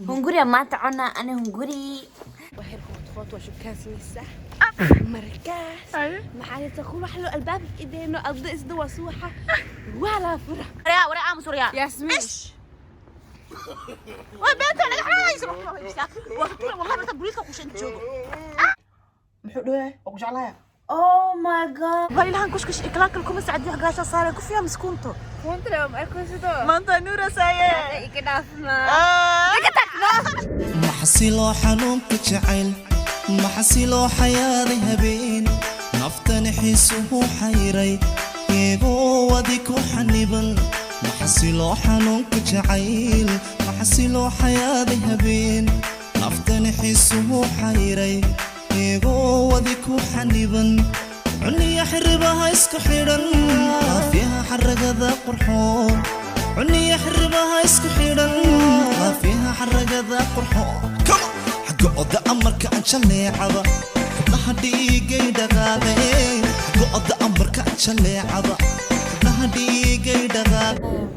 Hunguri maanta cuna ana hunguri. Waxay ku shukaansanaysaa markaas maxaa jirta ku wax loo albaabka ideeno adda isda waa suwaxa waa la fura. Waryaa, waryaa, aamus, waryaa. Yaasmiin. Waa beenta naga xanaanaysa. Wallahi marka booliiska ku shan joogo. Muxuu dhawaay? Waa ku jeclahay. Oh my God. Bal ilahan kushkush iklaakal kuma sacdi wax gaasha saaray ku fiya miskuunto. Kuntra ma arkaysido. Maanta nuura saaye. Iga dhaafna. Maxasiloo xanuunka jacayl, maxasiloo xayaaday habeen naftani xiisuhu xayray eegoo wadi ku xaniban. Maxasiloo xanuunka jacayl, maxasiloo xayaaday habeen naftani xiisuhu xayray eegoo wadi ku xaniban. Cuniya xiribaha isku xidhan, laafiyaha xaragada qurxoon. Cuniya xiribaha isku xidhan, laafiyaha xaragada qurxoon. Come on! Xagga oda amarka aan jaleecaba, xubnaha dhiigay dhaqaaqeen. Xagga oda amarka aan jaleecaba, xubnaha dhiigay dhaqaaqeen.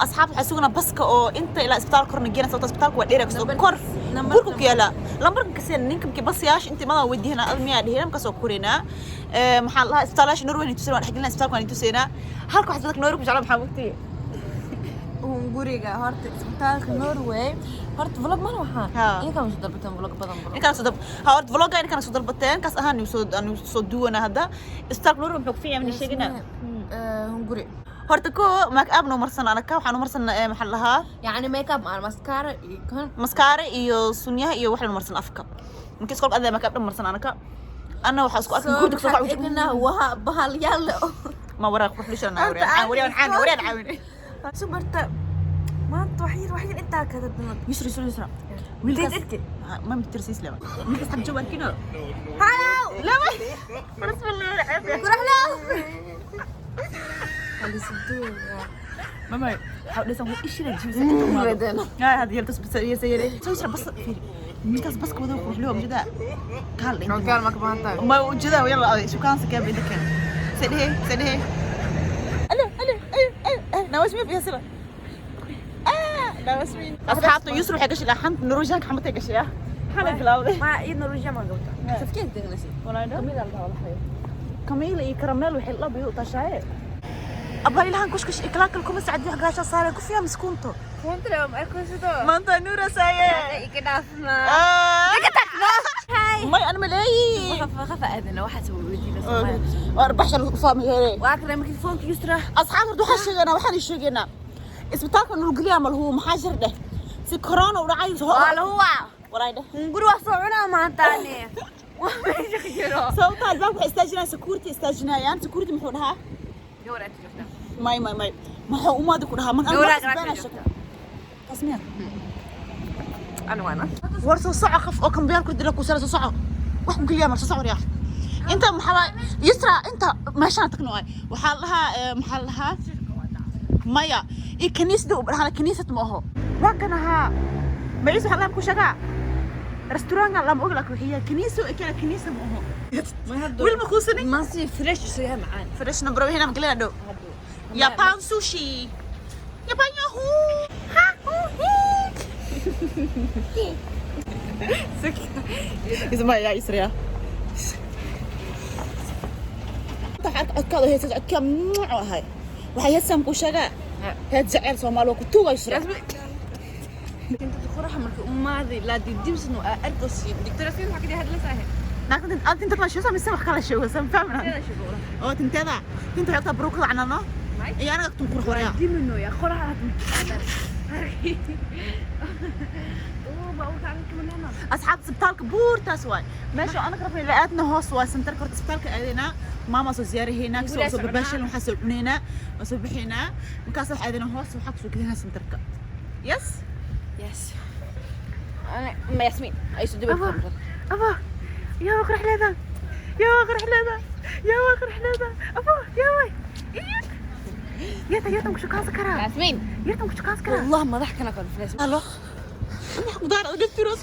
Asxaab, waxaa sugnaa baska oo inta ilaa isbitaalka korna geena, sababta isbitaalka waa dheer kasoo kor burku ku yaala lambarkan kaseen ninka markii basayaasha inta imadan weydiinaa ad miyaa dhihin markaas oo koreynaa. Maxaa la dhahaa, isbitaalayaasha Norway ni tuseen, waan dhexgelinaa, isbitaalka waan tuseynaa. Halka wax isbitaalka Norway ku jeclaa maxaa waqti? Hunguriga horta isbitaalka Norway horta vlog mana waxaa. Ha. Iyagaa soo dalbateen vlog badan vlog. Ninkaan soo dal ha horta vlogga ninkaan soo dalbateen kaas ahaan ni soo anu soo duwana. Hadda isbitaalka Norway muxuu ku fiican yahay sheegina? Hunguri. Horta ko make up no marsan anaka, waxaan marsan maxaa la dhahaa? Yani make up aan mascara iyo kan. Maskaare iyo sunyaha iyo wax la marsan afka markii iskoolka adaa make up dhan marsan anaka ana waxaa isku arkin gurdiga soo kac. Igna waa bahalyaal. Ma waraaq wax lishan wariyaan wariyaan caan wariyaan caawin. Subarta maanta wax yar wax yar intaa kada dhan. Yusra, Yusra, Yusra. Wiilkaas irki. Ma mitirsiis lama wiilkaas xag joogaan kino. Hello, lama Quraxlo. Halisuduuga. Mama waxaa dhisan wuu ishila jibisa inta umaado yaa hada yeltas bas yelta yele soo Yusra bas fiiri wiilkaas baska wada qurxliyo mjida kaal inta. Kalkaal ma ka baahan tahay? Ma ujeeda yalla shukaansa kee inta keen sidhe sidhe alo alo alo nawasmi fiha sila nawasmi. Asxaabta, Yusra waxay gashay xanta Norwegianka xamatay gashay ah xalay bilowday. Ma iyo Norwegian ma gabta. Safkeed degnasi. Kamila la dhahaa Kamila iyo Karamel waxay la biyo tashaye abba ilahan kushkush iklaakal kuma sacdi wax gaasha saaray ku fiya miskuunto. Kuntra ma arkaysido. Maanta nuura saaye. Iga dhaafna. May ana maleeyi. Qafa aadana waxaas weydiina. Warbaxshan fahmi here. Waa kana mikrofoonka Yusra. Asxaab, horta waxaan sheegaynaa, waxaan sheegaynaa isbitaalka nurgeliya ma lahu maxaa jir dheh si corona u dhacay. Waa la huwa. Walaay dheh. Hunguri waa soo cunaa maantaane. Waa meesha ku jiro. Sababta albaabka waxay istaajinayaan security, istaajinayaan security. Muxuu dhahaa? Gawar aad joogtaa. May may may maxuu umaadi ku dhahaa man. Gawar aad joogtaa. Taas miya? Ana waana. War soo soco, qof oo kambiyaal ku dila ku sara soo soco wax ku geliyaa mar soo soco. Riyaa inta maxaa Yusra inta meeshaan tagno ay waxaa la dhahaa maxaa la dhahaa maya iyo kaniisada u dhahaa kaniisad ma aho waa kan ahaa maciis waxaa ku sheegaa restaurant lama oga laakiin waxay yahay kaniiso ee kala kaniisa ma aho wiil ma kuusanin. Ma si fresh soo yahay macaan. Fresh number waxayna magalina dhow Japan sushi Japan yahoo ha hu hu isma yaa Isra codkaada heesas codkaa mucu ahay waxay heesaan ku sheegaa heed jaceyl Soomaali waa ku tuugaa Yusra. Inta qorax marka umaadi la didimsno arkosi doctor Yasmin waxa ka hadlaysaa. Naagta aad tinta kala sheegaysaa mise wax kala sheegaysaa fahmina oo tinteeda tinta waxay ogtaa baruukada canano iyo anaga agtun qurux waraya. Dimino ya qorax aad. Asxaabta, isbitaalka buurtaas waay meesha anaga rabnay la aadna hoos waay santarka. Horta isbitaalka aadaynaa, maama soo ziyaarahaynaa, kasoo soo babaashan waxaa soo cunaynaa, waa soo bixaynaa, markaas waxaa aadaynaa hoos waxaa kusoo gelinaa santarka. Yes. Yes. Ana ma Yasmin ay soo dibad. Aba yaa waa qurux leedaa, yaa waa qurux leedaa, yaa waa qurux leedaa, aba yaa way yarta yartan ku shukaansan karaa. Yasmin. Yartan ku shukaansan karaa. والله ما ضحك انا كنت فلس. Alo qudaar oo dhaftiroos.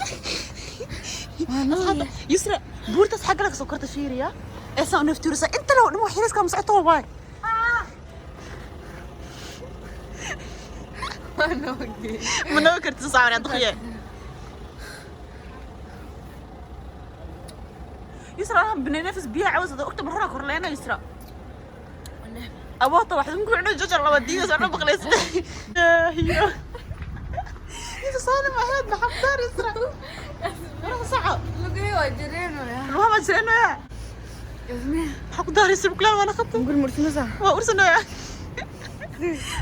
Yusra, buurtaas xagga laga soo korta fiiriya ee saan u naftirosa inta loo dhimo xiriiska ma socoto waay. Ma naga karti soo socon duqiye. Yusra بننافس بيها عاوز اكتب مرة كورلينا يسرا. أبوه واحد ممكن عنده جوجر لما دينا أنا بغلس. هي يسرا صالح ما هاد محضر يسرا. روح صعب. Lugay waa jireenaya. الوهم جرينا يا. حق يسرا بكلام أنا خطي. Hunguri mursinaysaa. وأرسلنا يا.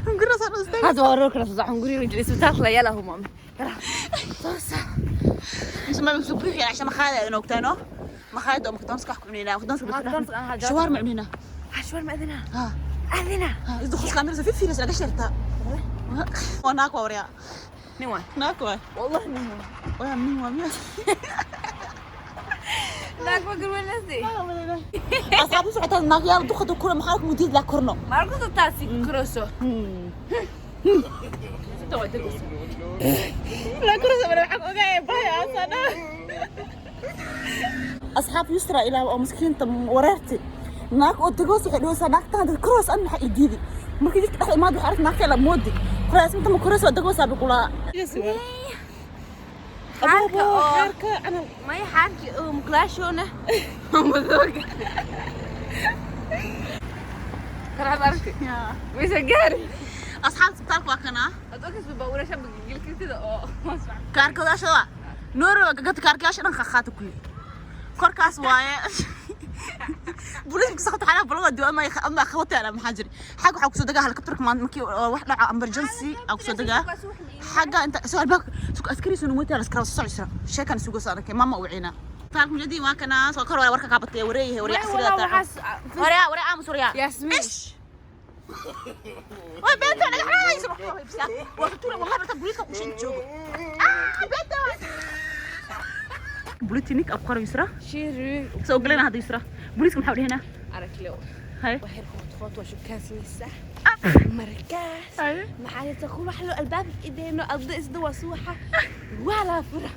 نقول راسنا استنى. Hadda waa roog kala soo sax hunguri jiray isbitaalka la yala humam. Yala. Soo sax. ما مسوي عشان ما خالد نوقتانو ما خالد أم كنت مسكح كمنينا كنت مسكح شوار معنا. Cashwar ma adina? ها Adina. ها إذا خلص كاميرا في في ناس لقى شرطة. وناك وريا. Nin waay. ناك واي. Wallahi nin waay. ويا مين ومين. Naag ma garwanaysi. أصحابي ساعتها ناك يا دخلت كل محلك مدير لا كورنو. Marku taasi kuroso. لا كورنو أنا حق أوكي باي أصلا. أصحاب يسرا إلى مسكين تم وررتي. naag oo degos waxay dhahaysaa naagtaan dad koros an maxaa idiidi markii jidka dhex imaad waxay aragtay naagta la moodi koraas inta ma koros waa degosaa biqulaa. Xaarka oo xaarka ana may xaarki oo muklaashona. Madooga. Karaad arki. Waysa gaari. Asxaab isbitaalka waa kanaa. Ad ogis baa ura shamba gil kartida oo Kaarkadaashada noor gagata kaarkayaasha dhan qaata kulli korkaas waaye booliiska saqta xalaa balada dib ama ama khawta ana maxaa jiri xag waxa ku soo dagaa helicopter maanta markii wax dhaca emergency aa ku soo dagaa xagga inta soo albaab suuq askari soo numoota askari soo socda sheekan suugo saarkay mama u ciina taalku mujadi waa kana soo kor warka ka batay wareeyay wareey casriga taa wareey wareey aamus wareey Yasmin. Way beenta naga xanaanayso waa tuura wallahi barta booliiska ku shin joogo ah beenta بوليتينيك أبقر يسرا Shiru soo galena hadda yusra booliiska maxaa u dhihinaa araglow. Hay. Waxay qood waa shukaansanaysaa. Markaas maxaa la taqul wax loo albaabka ideyno adda isda waa suwaxa waa la fura.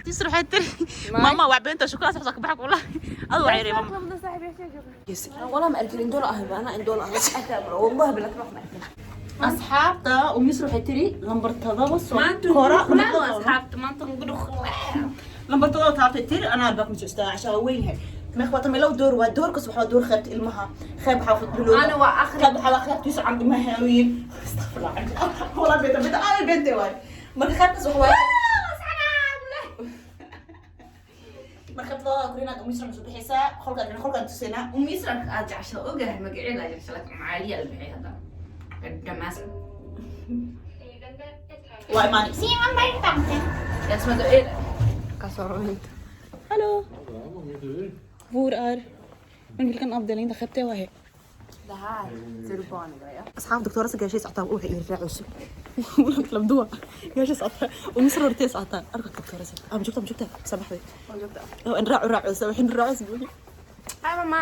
Yusra waxay tiri mama waa beenta shukaas wax ka baxa kula adu waa yiri mama. والله ما أركل إن دول أهب أنا إن دول أهب والله بالله ما أركل. Asxaabta yusra waxay tiri lambar 7 soo kora أصحابته ما أنتم قدوا lambar 7 taabtay tiri anaa albaabka soo istaaga cashaa waa weyn yahay meeq wata meelow door waa doorkas waxa door qaybta ilmaha qayb waxa bilowga أنا وآخر qayb waxa qaybta yusra camdi ma haawiin astaghfirullah walaa beenta beenta aan beenta waay marka qaybtaas waxa waay marka qaybta korinaad yusra soo bixaysaa qolka qolka tusinaa. يسرا أرجع عشان أوجه مقعد أرجع عشان معالي البحي هذا دماس. Waa imaanay. يا اسمه إيه كسرت. Hallo. Hvor er Men hvilken avdeling det qaybtee waa? ده هاي سيرباني Asxaab doktoorada gaashay socotaa wuxuu ii raacayso labduwa gaashay socotaa oo misr hortay socotaa arka doktoorada ama joogta ma joogta sabaxday oo in raacu raacayso waxin raacayso buuxi. Hi mama.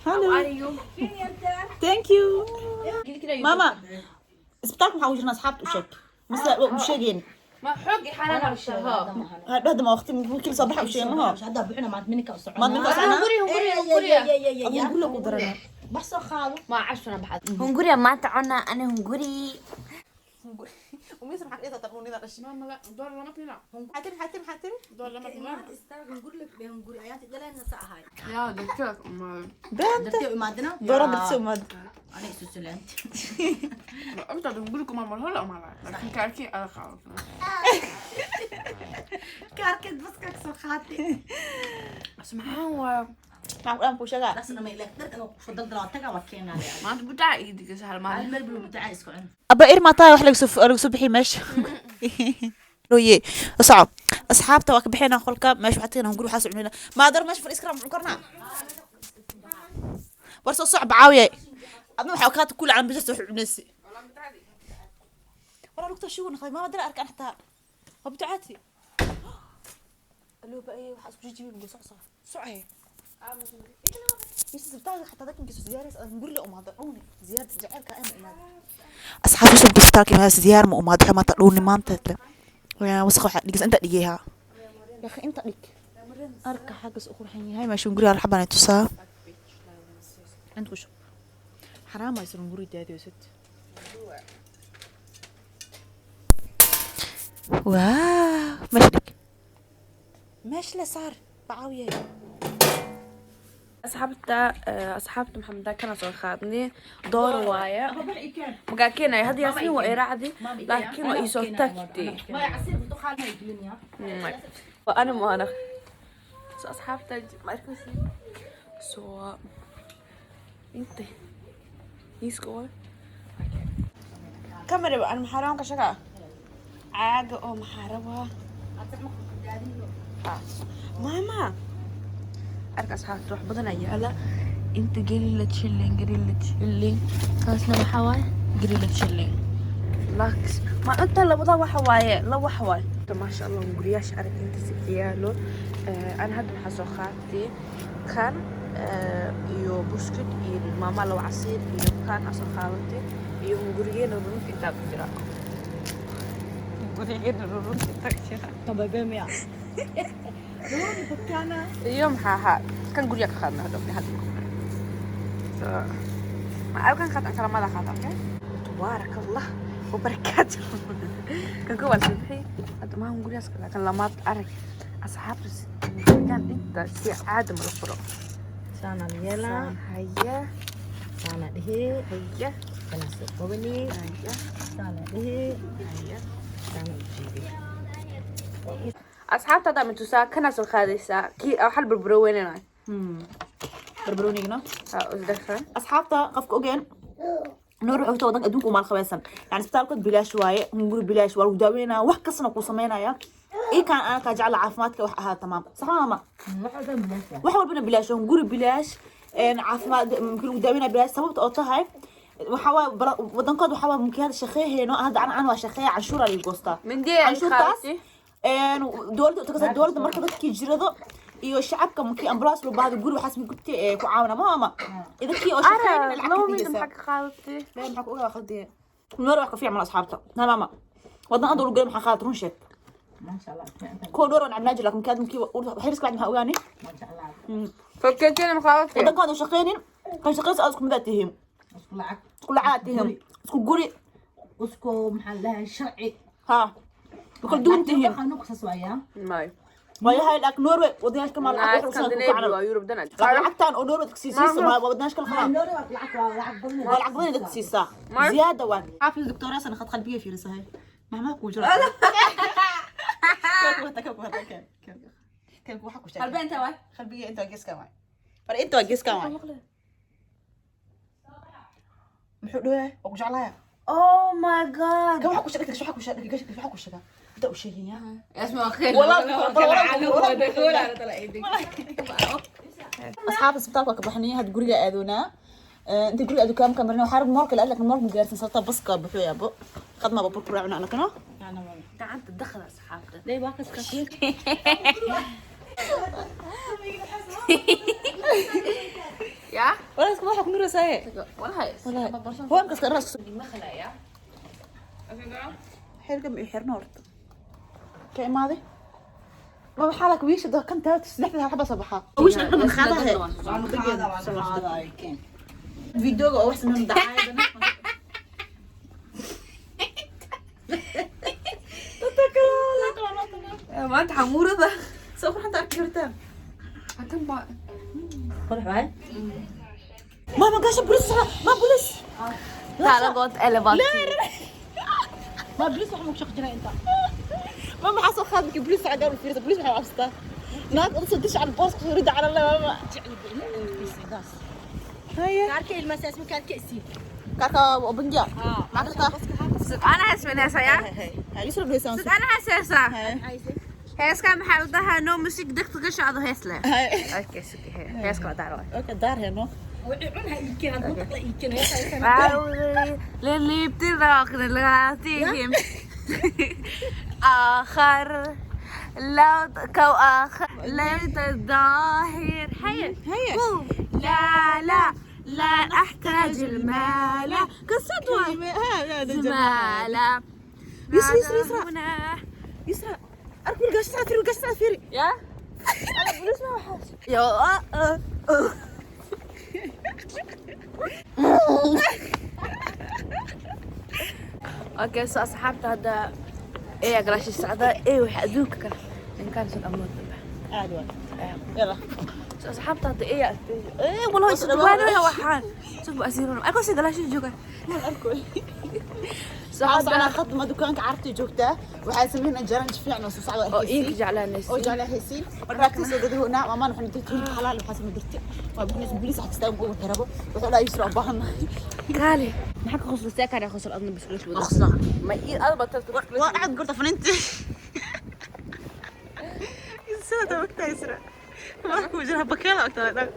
Hallo. How are you? Thank you mama. Isbitaalka maxaa ugu jirnaa asxaabta u sheeg mise waa u sheegeen. ما حقي حالنا الشهاب. Hadda ma waqti markii soo baxa u sheegeen maha. Hadda buuxina maanta minka u socon. Maad minka u soconaa? hunguri hunguri hunguri. Adigu guriga ku daranaa. Wax soo qaado. ما عشنا بعد. Hunguri maanta cunaa ana hunguri. وميس maxaa ka dhigtaa dhashay ماما لا دور لما تنام. xatir xatir xatir. دور لما تنام. Hunguri ayaad dhaleen sa ahay. يا دكتور ما Beenta imaadina. doora dirsi umaad. Aniga isu suleent. أنت تقول لكم ما هلا ما لا لكن كاركي أنا خلاص. Kaarkeed baska ka soo qaatay. اسمع هو maxaa ku dhan ku sheegaa. Taasna ma ilaa dad oo ku daldalaa taga waa keenaya. ما أنت بتاع إيدك سهل ما Hal meel buu mutacaa isku cun. Aba irma taa wax lagu soo bixi meesha roye صعب. Asxaabta waa ka bixinaa qolka meesha waxaa tagaynaa hunguri waxaa socnayna maadar meesha fadhiis karaa muxuu karnaa war soo socb caawiye adna waxaa kaata kula can bisas wax cunaysi walaa lugta shigu naqday maama dara arkaan xataa waa bitucaati aloo ba ay waxaa isku jijibi mugo soc soc socay يوسف بتاعك حتى ذاك يمكن زيارة نقول له أم هذا أوني زيارة جعلك أنا أم هذا أصحاب يوسف بستاك ما زيارة ما أم هذا ما تقولوني ما أنت يا وسخ واحد دقيقة أنت دقيقة يا أخي أنت دقيق أركع حاجة أخرى حني هاي ماشي نقول رحبا نتوسا أنت وشو حرام يصير نقول دادي وست Wow, meesha dhig, meesha le saar bacaawiye. Asxaabta maxamed kana soo qaadnay door waaye magaa keenaya hadda. Yaasmin waa iraacdi, laakiin waa iisoo tagtay. Maya, casiir burtuqaal ma gelinaya. Waa ana maana. So asxaabta ma arkaysi, so inta iiska waa kamera aan maxaa rabaa ka shagaa caaga oo maxaa rabaa. Mama arka, asxaabta, wax badan ayaa yaala inta. Grillad kylling, grillad kylling, kaasna maxaa waaye? Grillad kylling lax ma inta labada waxa waaye, laba waxa waaye. Maasha Allah, guryaasha arag inta si yaalo. Ana hadda waxaa soo qaatay kan iyo buskut iyo maama laba casiir iyo kan aa soo qaadatay iyo gurigeena runta intaa ku jira, gurigeena runta intaa ku jira. Tababeemiya. Iyo maxaa ahaa kan guriga ka qaadna hadda hadda. So ma kan qaad, kala mada qaad. Okay, tabaaraka Allah wabarakaatu. Kan ko waa soo bixi hadda maahan gurigaas kale. Kan lamaad arag, asxaabta, gurigan inta si caadi ma la furo. Saana yeelaa. Haya. Saana dhihi. Haya. Kana soo qabani. Haya. Saana dhihi. Haya. Saana u jiibi. Asxaabta hadda ma tusaa kana soo qaadaysaa kii hal barbaro weynana. Barbaroonigna. Ha isdhexan. Asxaabta, qofka ogeen Noor wuxuu ta wadanka adduunka umaal qabaysan, yani isbitaalkood bilaash waaye, hunguri bilaash waa lagu daaweynaya, wax kastana kuu sameynaya. Ikaan aan kaa jecla caafimaadka wax ahaa tamaam, sax ma? Wax walba bilaash waa. Wax walbana bilaash, hunguri bilaash, caafimaad mumkin lagu daaweynaya bilaash. Sababta oo tahay waxaa waaye wadankood waxaa waaye mumkin hadda shaqeeheyno hadda an waa shaqeeya, canshuura lagu goostaa. Mindii ay canshuurtaas qaadatay. Dowladda takasa dowladda marka dadkii jirado iyo shacabka markii ambulance loo baahdo, guri waxaas mugubta ee ku caawina ma idinkii oo shaqeynayna arag lacag laba ka mid dhigaysa. maxaa ka qaadatay? Lee maxaa ku ogaa khaldiye Noor wax ka fiican mal asxaabta na maama wadan anda ugu maxaa qaadat? Run sheeg. Maasha Allah. Kuwa dhowr aan cabnaa jira, laakiin kaad markii waxay iska bacdi maxaa ogaani. Maasha Allah. Falkeetina ma qaadatay? Wadankaada u shaqeynin kan shaqeysa aad isku midaad tihiin. Isku lacag. Isku lacagaad tihiin, isku guri. Isku maxaa la dhahay sharci. Ha, kala duwan tihiin. Qanuunka saas waayaa. May. Waayahay, laakiin Norway wadanayaasha kale maa lacag wax Scandinavia ku waa Yurub dhan. laakiin lacagtaan oo Norway dadka siisiisa ma wadanayaasha kale qabaan. Noori waa lacag, waa lacag badan. Waa lacag badan dadka siisaa ziyaada waan xaafis doctora sana khad qalbiga fiirisahay maxmaa ku jira. Qalbi inta waay. Qalbiga inta geeskan waay, bar inta waa geeskan waay. Muxuu dhawaay? Waa ku jeclaaya. Oh my God. Kan waxa ku sheegay, waxa ku sheegay, waxa ku sheegay inta u sheegaya. اسمع خير. والله asxaabta, isbitaalka waa ka baxnay, had guriga aadoonaa. Inta guriga aado kaamka marna waxaa rab mall-ka la laakiin mall-ka gaarsan sababta baska buxuu yaabo qadma baa burku raacna anakana. Gacanta dakhla, asxaabta. Day waa kas kas. Ya. Walaal isku waxa ku mirasaaye. Wallahi. Wallahi waan kaska raas. Makhlaya. Xilka ma xirno horta ka imaaday ma waxaa lak wiisha da kan taat saddexda xaba soo baxaa wiisha dhan qaadaha videoga oo wax sameyn dacaayadana. Maanta xamuurada. Soo qurxanta arki kartaan. Kan ba. Qurux waay. ما قاش بوليس، ما بوليس. Taala god elevant. Ma bilis wax mugu shaqo jiraa inta. ما ما حصل خادمك بوليس على قبل فيرس بوليس waxay cabsataa naag odasoo dish على البوس ورد على الله ماما. Jecli ilmahaas. هيا. Kaarka ilmahaas ma kaarka isii. kaarka bangiya ma kartaa? Ana heesmanaysaa. Yusra dhaysan. Sid ana heesaysaa. Heeska maxaa la dhahaa? No music degta ka socdo hees leh. Okay, sugi heeska waa daar waay. Okay, daar heno. Wixii cunha ii keen, hadda mutaqla ii keen. للابتراق آخر لو كو آخر ليت الظاهر هيا هيا. قوم. لا لا لا أحتاج المال قصة زمالة. يسرا، يسرا، يسرا. هنا. يسرا اركب القاش تعفيري، القاش تعفيري. يا أنا بلوس ما وحش يا آه آه آه. Okay, so asxaabta hadda Ee galaashii socda ee waxa adduunka kale ninkaan soo amood. Aad waa, yalla. Asxaabta hadda ee ee wallahi isdhawaanaya, waxaan soo asiiran arko si galaashii jooga. Waxaa soconaa khadma dukaanka carabta joogtaa. Waxaa sameynaa challenge fiican oo soo socda. Oo iinka jeclaanaysa. Oo jeclaanaysiin. Markaad soo gadahoona maamaan waxaan dirtay hilibka xalaal, waxaa samay dirtay waa bixinaysa boliis xataa ugu xirabo wuxuu dhahay Yusra u baahannahay. Kaale, maxaa ka qoslaysaa? Kaale, qosol adna biskuut wada. Aqsa. Ma ii adba tarta. Waa dhacad gorta faniintii sida wagtaa Yusra markuu jira bakeela wagtaa dhan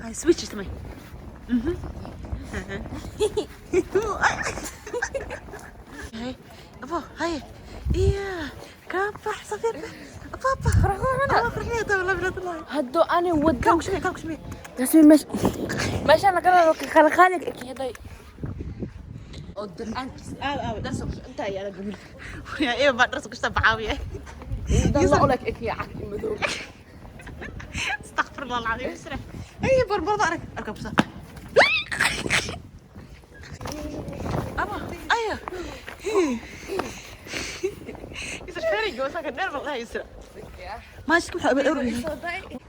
hay switch samay. هاي أبو هاي إيه كابح صفير بابا فرحانة فرحانة والله بلاد الله. Hadduu ani wada. كم شمي كم شمي. Yasmin, meesha meeshaan laga khalkhaalig ekeeday oo dircaankiisa انت يا رجل يا ايه بعد راسك اشتبع بعاوية. Yusra ekey cad madow. استغفر الله العظيم، اسرع اي بربر اركب اركب بس ابا ايوه يسرا فيري جو ساكن نير والله يسرا ماشي كم حابب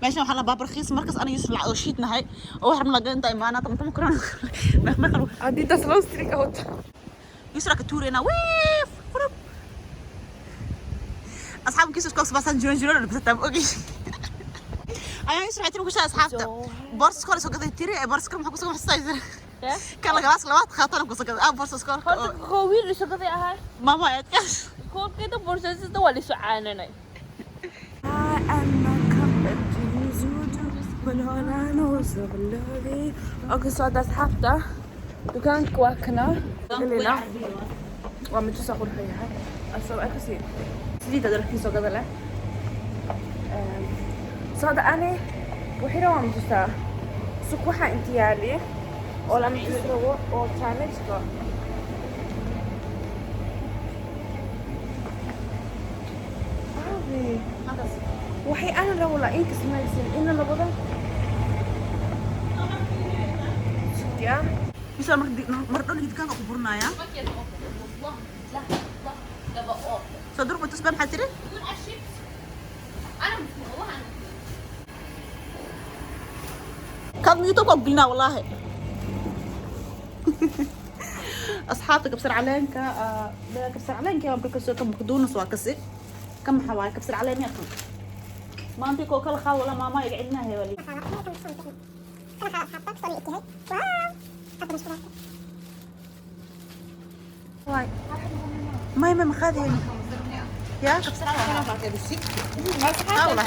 meeshan waxaa la baab rakiis markas ana Yusuf lacag oo shiid nahay oo wax rabna laga inta imaana tamtam kuran meeq Haddii taas loo strik out. Yusra ka tuurayna wiif qurub asxaabkiisa isku asbaasan jiran jiran bas taab ogi ayaa Yusra waxay tiri ku shaa asxaabta boorsa iskool soo gaday tiri boorsa iskool maxaa ku soo xasuustaa Yusra kan la galaas labaad khaatana ku soo gaday boorsa iskool. Horta koo wiil isu gaday ahay. Mama aadkaas. Koolkeeda boorsasida waa lisu caananay. Okay, socda asxaabta, dukaanka waa kana galina, waa mid tusaa qurxan yahay asoo arkasi saliida dharkii soo gada leh. Socda ani waxay rabaa matusaa suq waxaa inta yaali oo lama tus rabo oo challenge-ka. Aabe, waxay ana rabo la inka samaysan ina labada ya. Yusra mar dhow dukaanka ku burinaya soo durba tusba maxaa tiri. كان يوتيوب قلنا والله اصحابتك كبسر علينك كبسر علينك يا كسر كم كدونس وكسر كم حواي كبسر علين يا ما انت كوكل خا ولا ماما يقعدنا هي ولي ما ما مخاذي يا كبسر علينك والله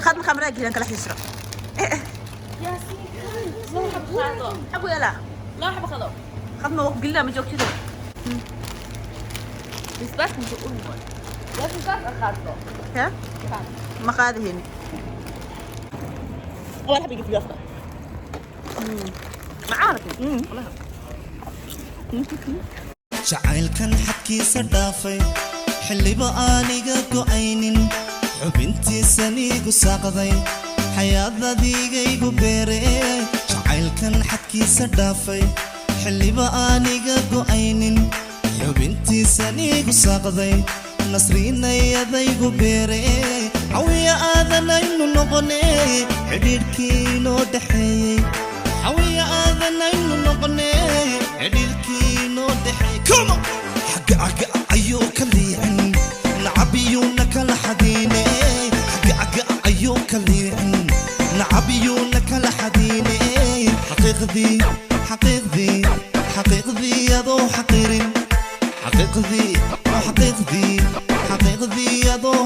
خد مخمرة جيلان كلا يسرا أبو يلا. لا حب خضر. خدنا وقت قلنا ما جوك كذا. بسباس مش أقول لا بسباس أخذته. ها ما خاذي هنا والله حبيبي في قفله معارك والله. Jacaylkan xadkiisa dhaafay xilliba aaniga go'aynin xubintiisaniigu saaqday xayaadadiigaygu beere jacaylkan xadkiisa dhaafay xilliba aaniga go'aynin xubintiisaniigu saaqday nasriinayadaygu beere cawiya aadanaynu noqone xidhiidhkiinoo dhexeeyey xawiya aadanaynu noqone xidhiidhkiinoo dhexeeyey. Come on! Xagga xagga ayuu ka liicin nacabiyuuna kala xadiine xagga xagga ayuu ka liicin nacabiyuuna kala xadiine xaqiiqdii xaqiiqdii xaqiiqdii adoo xaqirin xaqiiqdii xaqiiqdii xaqiiqdii adoo